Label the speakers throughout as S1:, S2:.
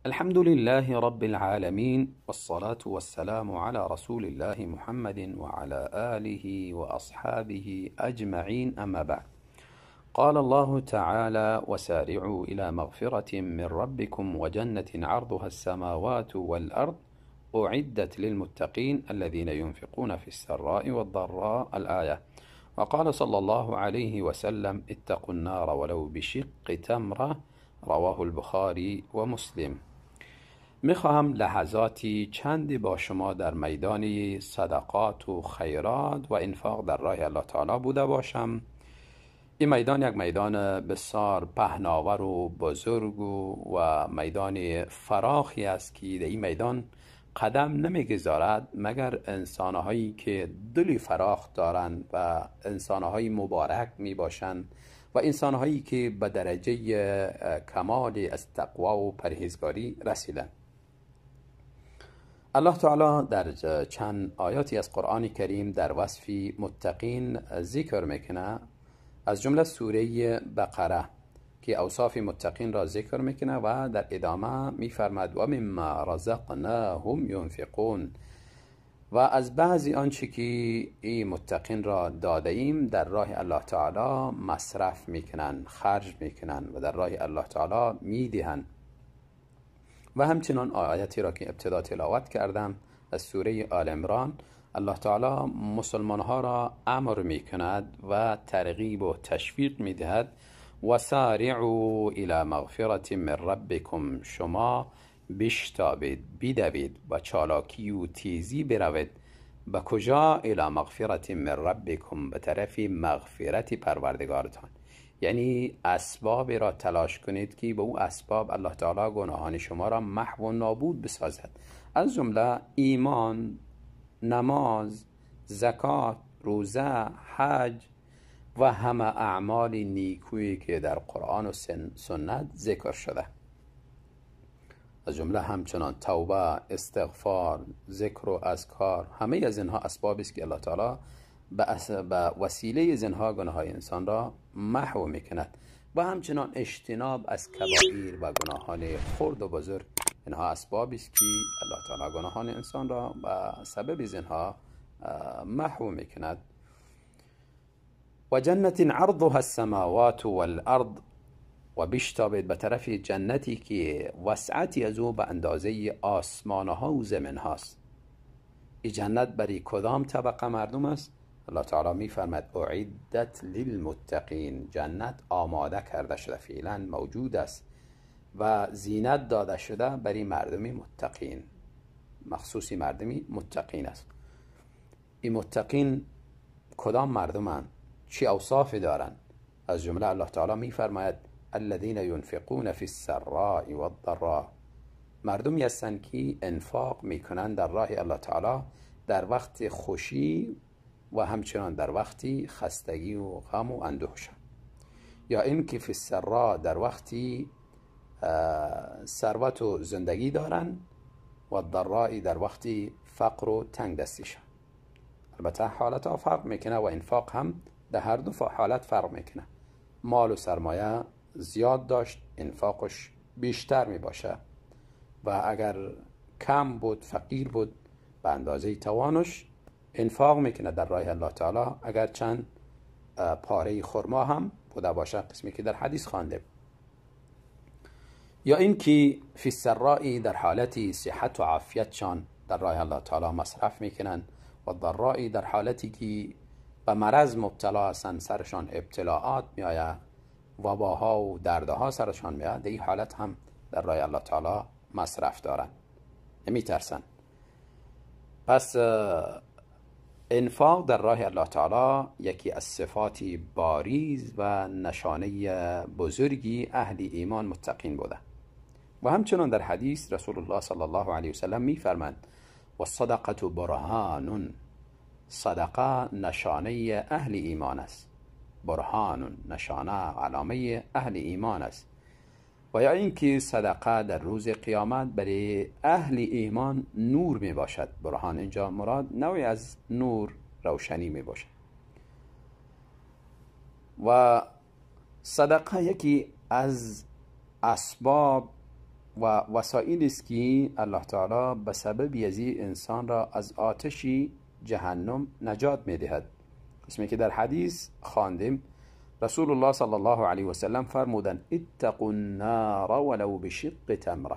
S1: الحمد لله رب العالمين، والصلاة والسلام على رسول الله محمد وعلى آله وأصحابه أجمعين، أما بعد. قال الله تعالى: وسارعوا إلى مغفرة من ربكم وجنة عرضها السماوات والأرض أعدت للمتقين الذين ينفقون في السراء والضراء، الآية. وقال صلى الله عليه وسلم: اتقوا النار ولو بشق تمرة، رواه البخاري ومسلم. میخواهم لحظاتی چندی با شما در میدان صدقات و خیرات و انفاق در راه الله تعالی بوده باشم. این میدان یک میدان بسیار پهناور و بزرگ و میدان فراخی است که در این میدان قدم نمیگذارد مگر انسانهایی که دلی فراخ دارند و انسانهای مبارک میباشند و انسانهایی که به درجه کمال از تقوا و پرهیزگاری رسیدند. الله تعالی در چند آیاتی از قرآن کریم در وصف متقین ذکر میکنه، از جمله سوره بقره که اوصاف متقین را ذکر میکنه و در ادامه میفرماد: و مما رزقناهم ینفقون، و از بعضی آنچه که ای متقین را داده ایم در راه الله تعالی مصرف میکنن، خرج میکنن و در راه الله تعالی میدهند. و همچنان آیاتی را که ابتدا تلاوت کردم از سوره آل عمران، الله تعالی مسلمان ها را امر میکند و ترغیب و تشویق میدهد: و سارعوا الی مغفرة من ربکم، شما بشتابید، بدوید و چالاکی و تیزی بروید. به کجا؟ الی مغفرة من ربکم، به طرف مغفرت پروردگارتان. یعنی اسباب را تلاش کنید که به او اسباب الله تعالی گناهان شما را محو و نابود بسازد، از جمله ایمان، نماز، زکات، روزه، حج و همه اعمال نیکویی که در قرآن و سنت ذکر شده، از جمله همچنان توبه، استغفار، ذکر و اذکار. همه از اینها اسبابی است که الله تعالی به وسیله از اینها گناه‌های انسان را محو میکند. و همچنان اجتناب از کبائر و گناهان خرد و بزرگ، اینها اسبابی است که الله تعالی گناهان انسان را به سبب از اینها محو میکند. و جنت عرضها السماوات والارض، و بشتابید به طرف جنتی که وسعتی از او به اندازه آسمان ها و زمین هاست. این جنت برای کدام طبقه مردم است؟ الله تعالی میفرماد: اعدت للمتقین، جنت آماده کرده شده، فعلا موجود است و زینت داده شده برای مردم متقین، مخصوصی مردمی متقین است. این متقین کدام مردمند؟ چه اوصافی دارند؟ از جمله الله تعالی میفرماید: الذين ينفقون في السراء والضراء، مردمی هستند که انفاق میکنند در راه الله تعالی در وقت خوشی و همچنان در وقتی خستگی و غم و اندوهشان، یا اینکه فی السراء در وقتی ثروت و زندگی دارن، و الضراء در وقتی فقر و تنگ دستیشان. البته حالت ها فرق میکنه و انفاق هم در هر دو حالت فرق میکنه. مال و سرمایه زیاد داشت انفاقش بیشتر میباشه، و اگر کم بود، فقیر بود، به اندازه توانش انفاق میکنه در راه الله تعالی، اگر چند پاره خرما هم بوده باشه، قسمی که در حدیث خوانده. یا اینکه فی السراء در حالت صحت و عافیتشان در راه الله تعالی مصرف میکنن، و ضراء در حالتی که به مرض مبتلا هستند، سرشان ابتلاعات میآید، وباها و دردها سرشان میآید، در این حالت هم در راه الله تعالی مصرف دارن، نمیترسن. پس انفاق در راه الله تعالی یکی از صفات باریز و نشانه بزرگی اهل ایمان متقین بوده. و همچنان در حدیث رسول الله صلی الله علیه وسلم میفرمند: و صدقه برهان، صدقه نشانه اهل ایمان است. برهان نشانه، علامه اهل ایمان است. و یا اینکه صدقه در روز قیامت برای اهل ایمان نور می باشد. برهان اینجا مراد نوعی از نور، روشنی می باشد. و صدقه یکی از اسباب و وسایلی است که الله تعالی به سبب از انسان را از آتش جهنم نجات میدهد. قسمی که در حدیث خواندیم، رسول الله صلی الله علیه و سلم فرمودند: اتقوا النار ولو بشق تمره.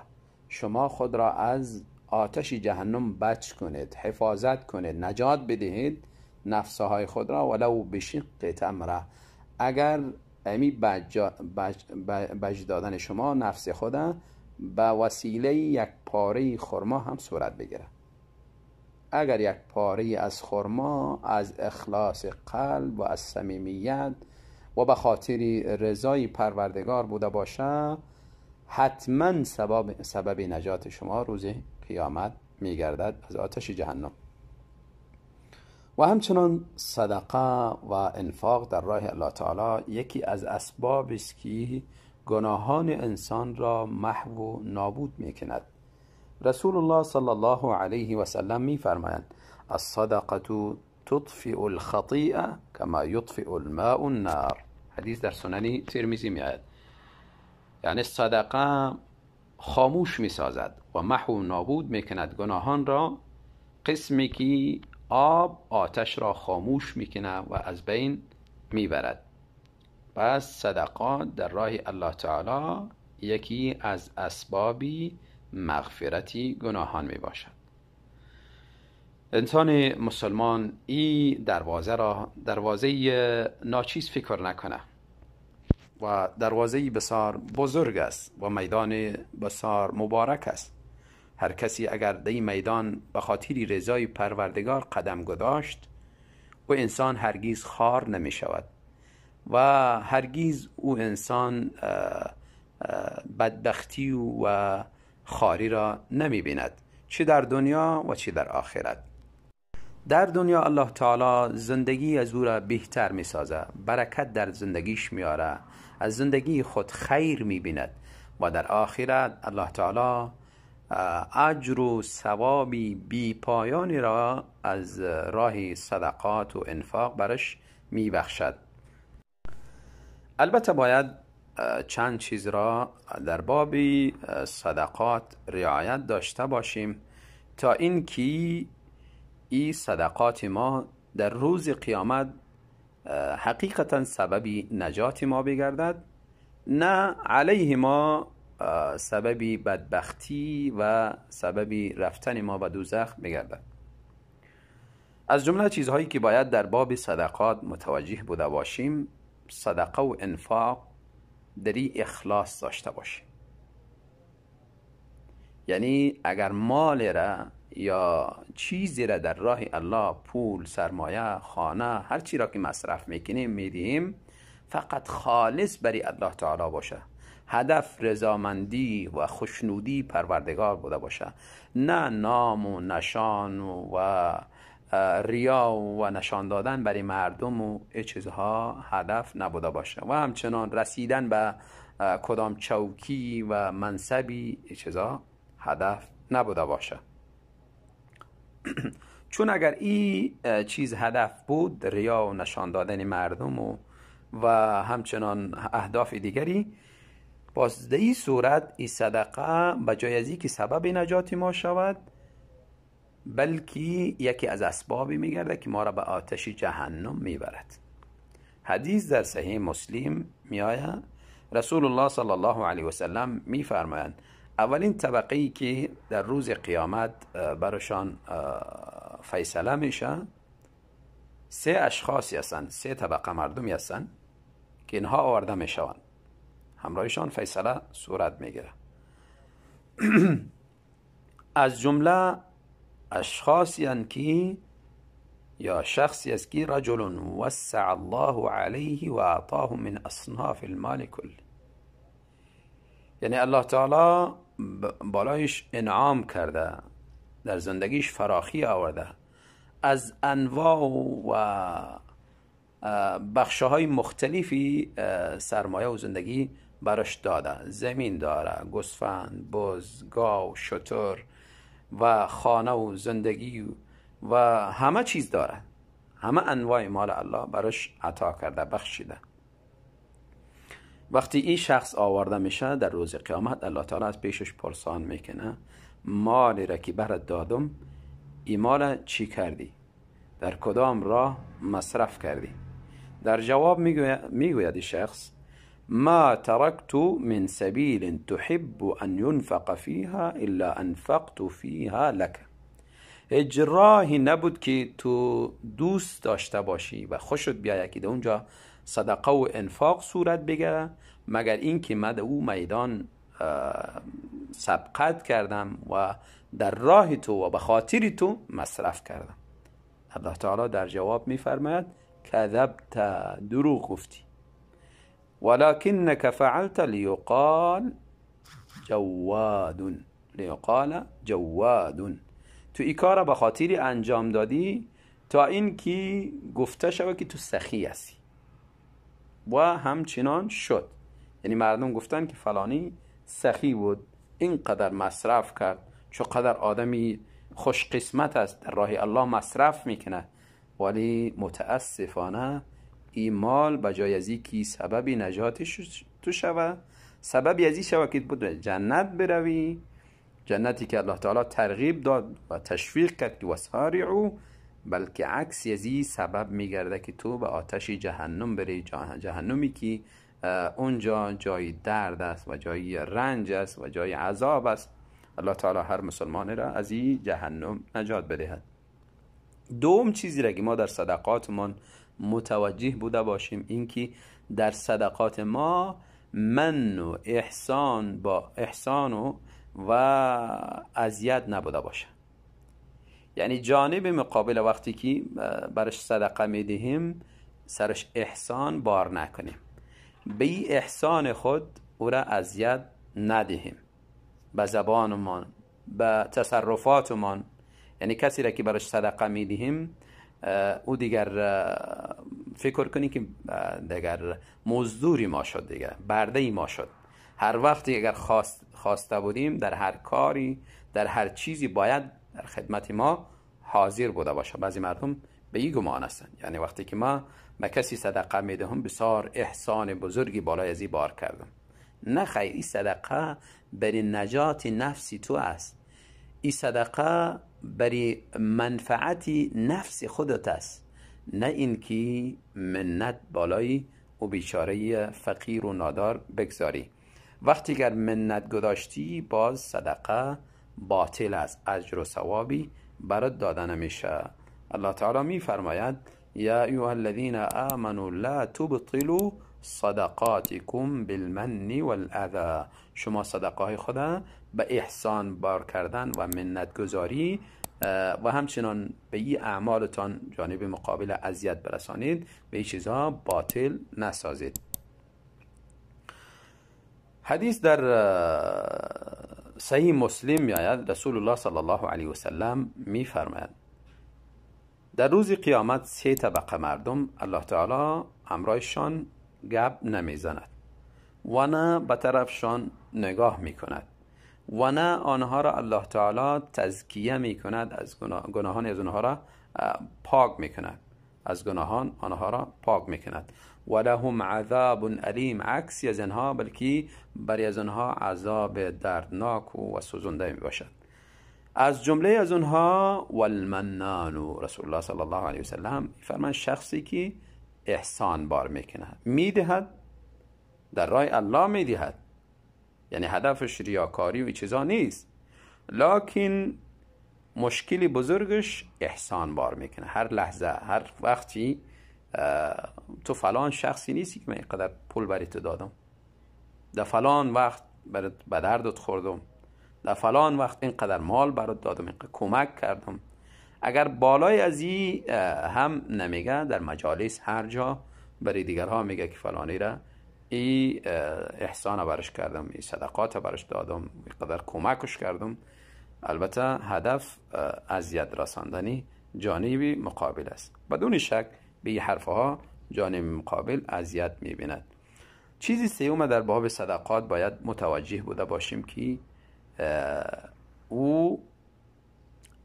S1: شما خود را از آتش جهنم بچ کنید، حفاظت کنید، نجات بدهید نفسهای خود را، ولو بشق تمره. اگر امی بج دادن شما نفس خود به وسیله یک پاره خرما هم صورت بگیره. اگر یک پاره از خرما از اخلاص قلب و از صمیمیت و به خاطر رضای پروردگار بوده باشه، حتما سبب نجات شما روز قیامت میگردد از آتش جهنم. و همچنان صدقه و انفاق در راه الله تعالی یکی از اسباب است که گناهان انسان را محو و نابود میکند. رسول الله صلی الله علیه و سلم میفرمایند: الصدقه تطفئ الخطیئه کما یطفئ الماء النار. حدیث در سنن ترمذی میآید. یعنی صدقه خاموش میسازد و محو و نابود میکند گناهان را، قسمی که آب آتش را خاموش میکنه و از بین میبرد. پس صدقات در راه الله تعالی یکی از اسبابی مغفرتی گناهان می باشد. انسان مسلمان این دروازه را دروازه ناچیز فکر نکنه و دروازه بسیار بزرگ است و میدان بسیار مبارک است. هر کسی اگر در این میدان به خاطر رضای پروردگار قدم گذاشت، او انسان هرگیز خار نمی شود و هرگیز او انسان بدبختی و خاری را نمی بیند، چه در دنیا و چه در آخرت. در دنیا الله تعالی زندگی از او را بهتر می سازه، برکت در زندگیش میاره، از زندگی خود خیر می بیند و در آخرت الله تعالی اجر و ثوابی بی پایانی را از راه صدقات و انفاق برش می بخشد. البته باید چند چیز را در باب صدقات رعایت داشته باشیم تا اینکه این صدقات ما در روز قیامت حقیقتا سبب نجات ما بگردد، نه علیه ما سبب بدبختی و سبب رفتن ما به دوزخ بگردد. از جمله چیزهایی که باید در باب صدقات متوجه بوده باشیم، صدقه و انفاق در این اخلاص داشته باشیم. یعنی اگر مال را یا چیزی را در راه الله، پول، سرمایه، خانه، هر چی را که مصرف میکنیم میدیم، فقط خالص برای الله تعالی باشه، هدف رضامندی و خوشنودی پروردگار بوده باشه، نه نام و نشان و ریا و نشان دادن برای مردم و چیزها هدف نبوده باشه و همچنان رسیدن به کدام چوکی و منصبی چیزها هدف نبوده باشه. چون اگر این چیز هدف بود، ریا و نشان دادن مردم و همچنان اهداف دیگری، باز در این صورت این صدقه به جای از اینکه سبب نجات ما شود، بلکه یکی از اسبابی میگرده که ما را به آتش جهنم میبرد. حدیث در صحیح مسلم میآید، رسول الله صلی الله علیه و سلم میفرمایند اولین طبقه که در روز قیامت برشان فیصله میشه، سه اشخاصی هستند، سه طبقه مردمی هستند که اینها آورده میشوند، همراهشان فیصله صورت میگیره. از جمله اشخاصی هستند که یا شخصی است که رجل وسع الله علیه و اعطاه من اصناف المال کل، یعنی الله تعالی بالایش انعام کرده، در زندگیش فراخی آورده، از انواع و بخش‌های مختلفی سرمایه و زندگی براش داده، زمین داره، گوسفند، بز، گاو، شتر و خانه و زندگی و همه چیز داره، همه انواع مال الله براش عطا کرده، بخشیده. وقتی این شخص آورده میشه در روز قیامت، الله تعالی از پیشش پرسان میکنه مال را که برات دادم، این مال چی کردی؟ در کدام راه مصرف کردی؟ در جواب میگوید شخص ما تركت من سبيل تحب أن ينفق فيها إلا أنفقت فيها لك. هیچ راهی نبود که تو دوست داشته باشی و خوشت بیاید که در اونجا صدقه و انفاق صورت بگیره، مگر اینکه من در او میدان سبقت کردم و در راه تو و به خاطر تو مصرف کردم. الله تعالی در جواب میفرماید کذبت، دروغ گفتی، ولكنك فعلت لیقال جواد، لیقال جواد. تو این کار به خاطر انجام دادی تا اینکه گفته شود که تو سخی هستی، و همچنان شد. یعنی مردم گفتن که فلانی سخی بود، اینقدر مصرف کرد، چقدر آدمی خوش قسمت است، در راه الله مصرف میکنه، ولی متاسفانه این مال بجای از اینکه سبب نجات تو شوه، سبب از این شوه که بود جنت بروی، جنتی که الله تعالی ترغیب داد و تشویق کرد که وسارعوا، بلکه عکس از این سبب میگرده که تو به آتش جهنم بری، جهنمی که اونجا جای درد است و جای رنج است و جای عذاب است. الله تعالی هر مسلمانی را از این جهنم نجات بدهد. دوم چیزی را که ما در صدقاتمان متوجه بوده باشیم، این که در صدقات ما من و احسان با احسان و اذیت نبوده باشه. یعنی جانب مقابل وقتی که برش صدقه میدهیم سرش احسان بار نکنیم، به این احسان خود او را اذیت ندهیم، به زبانمان، به تصرفاتمان. یعنی کسی را که برش صدقه میدهیم او دیگر فکر کنی که دیگر مزدوری ما شد، دیگر برده ما شد. هر وقتی اگر خواسته بودیم در هر کاری، در هر چیزی باید در خدمت ما حاضر بوده باشه. بعضی مردم به این گمان هستند، یعنی وقتی که ما به کسی صدقه میدهم بسیار احسان بزرگی بالای از این بار کردم. نه خیر، این صدقه برای نجات نفسی تو است، این صدقه برای منفعت نفس خودت است، نه اینکه منت بالای او بیچاره فقیر و نادار بگذاری. وقتی اگر منت گذاشتی باز صدقه باطل است، اجر و ثوابی برات داده نمیشه. الله تعالی میفرماید یا ایها الذین آمنوا لا تبطلوا صدقاتکم بالمن والاذى. شما صدقه های خود به احسان بار کردن و منت گذاری و همچنان به این اعمالتان جانب مقابل اذیت برسانید، به این چیزها باطل نسازید. حدیث در صحیح مسلم میآید، رسول الله صلی الله علیه وسلم میفرماید در روز قیامت سه طبقه مردم الله تعالی همراهشان گپ نمیزند و نه به طرفشان نگاه میکند و نه آنها را الله تعالی تزکیه میکند، از گناهان از آنها را پاک میکند، از گناهان آنها را پاک میکند. و لهم عذاب الیم، عکسی از آنها بلکه برای از آنها عذاب دردناک و سوزنده میباشد. از جمله از آنها والمنان، رسول الله صلی الله علیه وسلم فرمان شخصی که احسان بار میکند، میدهد در راه الله میدهد، یعنی هدفش ریاکاری و چیزا نیست، لکن مشکل بزرگش احسان بار میکنه. هر لحظه هر وقتی تو فلان شخصی نیستی که من اینقدر پول برای تو دادم، در فلان وقت برات به دردت خوردم، در فلان وقت اینقدر مال برات دادم، اینقدر کمک کردم. اگر بالای از این هم نمیگه، در مجالس هر جا برای دیگرها میگه که فلانی را ای احسان برش کردم، ای صدقات برش دادم، اینقدر کمکش کردم. البته هدف اذیت رساندنی جانبی مقابل است. بدون شک به این حرفها جانب مقابل اذیت میبیند. چیزی سوم در باب صدقات باید متوجه بوده باشیم که او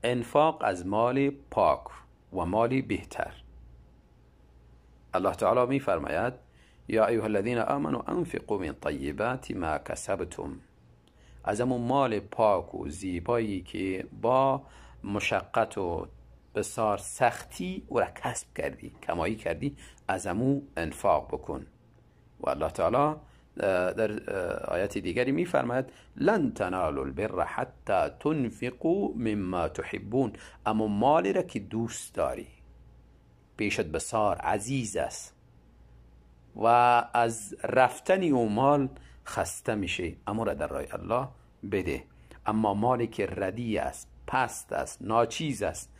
S1: انفاق از مال پاک و مال بهتر. الله تعالی میفرماید یا ایها الذین آمنوا انفقوا من طیبات ما کسبتم. از همون مال پاک و زیبایی که با مشقت و بسیار سختی او را کسب کردی، کمایی کردی، از همون انفاق بکن. و الله تعالی در آیت دیگری میفرماید لن تنالوا البر حتی تنفقوا مما تحبون. اما مالی را که دوست داری، پیشت بسیار عزیز است و از رفتن او مال خسته میشه، اما را در راه الله بده. اما مالی که ردی است، پست است، ناچیز است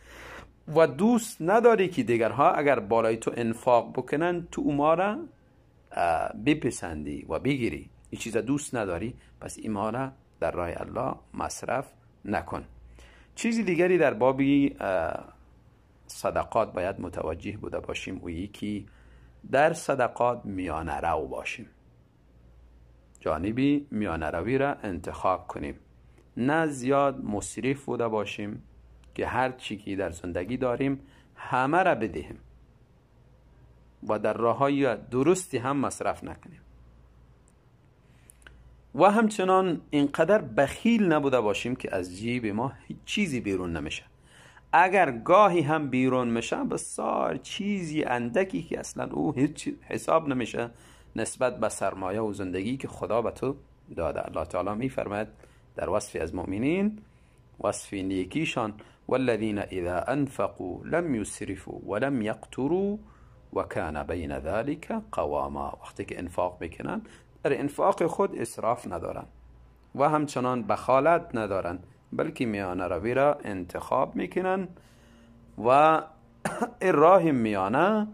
S1: و دوست نداری که دیگرها اگر بالای تو انفاق بکنن تو او مال را بپسندی و بگیری، این چیز دوست نداری، پس این مال را در راه الله مصرف نکن. چیزی دیگری در بابی صدقات باید متوجه بوده باشیم و یکی در صدقات میانه رو باشیم، جانبی میانه روی را انتخاب کنیم، نه زیاد مصرف بوده باشیم که هر چی که در زندگی داریم همه را بدهیم و در راههای درستی هم مصرف نکنیم، و همچنان اینقدر بخیل نبوده باشیم که از جیب ما هیچ چیزی بیرون نمیشه. اگر گاهی هم بیرون میشه بسیار چیزی اندکی که اصلا او هیچ حساب نمیشه نسبت به سرمایه و زندگی که خدا به تو داده. الله تعالی میفرماید در وصف از مؤمنین، وصف نیکیشان، والذین اذا انفقوا لم يسرفوا ولم يقتروا وكان بین ذلك قواما. وقتی که انفاق میکنن در انفاق خود اسراف ندارن و همچنان بخالت ندارن، بلکه میانه روی را انتخاب میکنن و راه میانه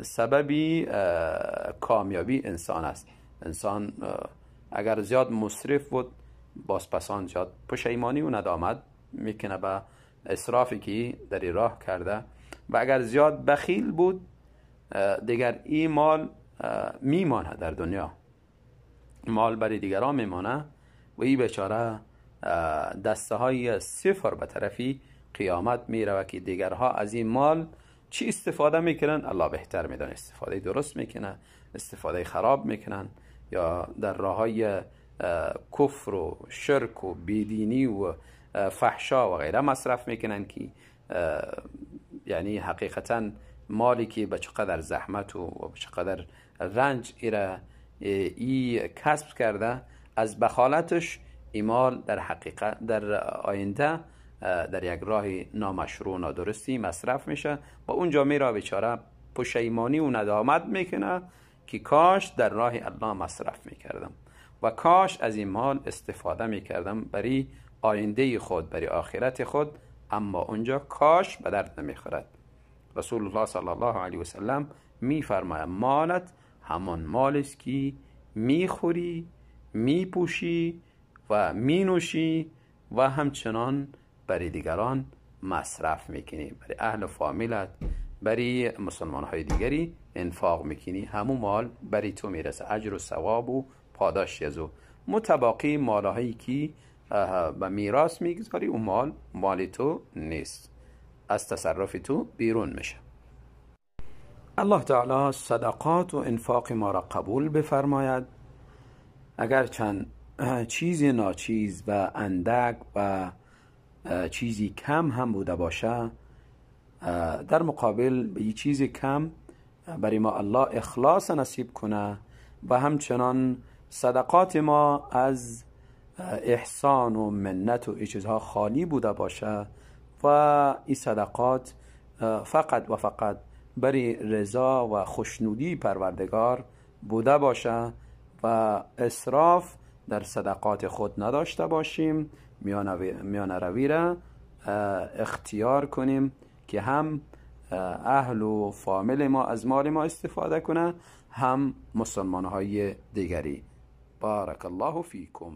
S1: سببی کامیابی انسان است. انسان اگر زیاد مصرف بود باز پسان زیاد پشیمانی و ندامت میکنه به اسرافی که در راه کرده، و اگر زیاد بخیل بود دیگر این مال میمانه در دنیا، مال برای دیگران میمانه و این بیچاره دسته های صفر به طرفی قیامت میروه که دیگرها از این مال چی استفاده میکنن الله بهتر میدانه. استفاده درست میکنن، استفاده خراب میکنن، یا در راه های کفر و شرک و بیدینی و فحشا و غیره مصرف میکنن که یعنی حقیقتا مالی که به چقدر زحمت و به چقدر رنج ایره ای کسب کرده، از بخالتش این مال در حقیقت در آینده در یک راه نامشروع نادرستی مصرف میشه و اونجا میره بیچاره پشیمانی و ندامت میکنه که کاش در راه الله مصرف میکردم و کاش از این مال استفاده میکردم برای آینده خود، برای آخرت خود، اما اونجا کاش به درد نمیخورد. رسول الله صلی الله علیه و سلم میفرماید مالت همان مال است که میخوری، میپوشی و مینوشی و همچنان برای دیگران مصرف میکنی، برای اهل فامیلت، برای مسلمان های دیگری انفاق میکنی، همون مال برای تو میرسه، اجر و ثواب و پاداش از او. متباقی مالهایی که به میراث میگذاری اون مال مال تو نیست، از تصرف تو بیرون میشه. الله تعالی صدقات و انفاق ما را قبول بفرماید. اگر چند چیز ناچیز و اندک و چیزی کم هم بوده باشه، در مقابل به یه چیز کم برای ما الله اخلاص نصیب کنه و همچنان صدقات ما از احسان و منت و این چیزها خالی بوده باشه و این صدقات فقط و فقط برای رضا و خوشنودی پروردگار بوده باشه و اسراف در صدقات خود نداشته باشیم، میانه روی را اختیار کنیم که هم اهل و فامیل ما از مال ما استفاده کنه، هم مسلمان های دیگری. بارک الله فیکم.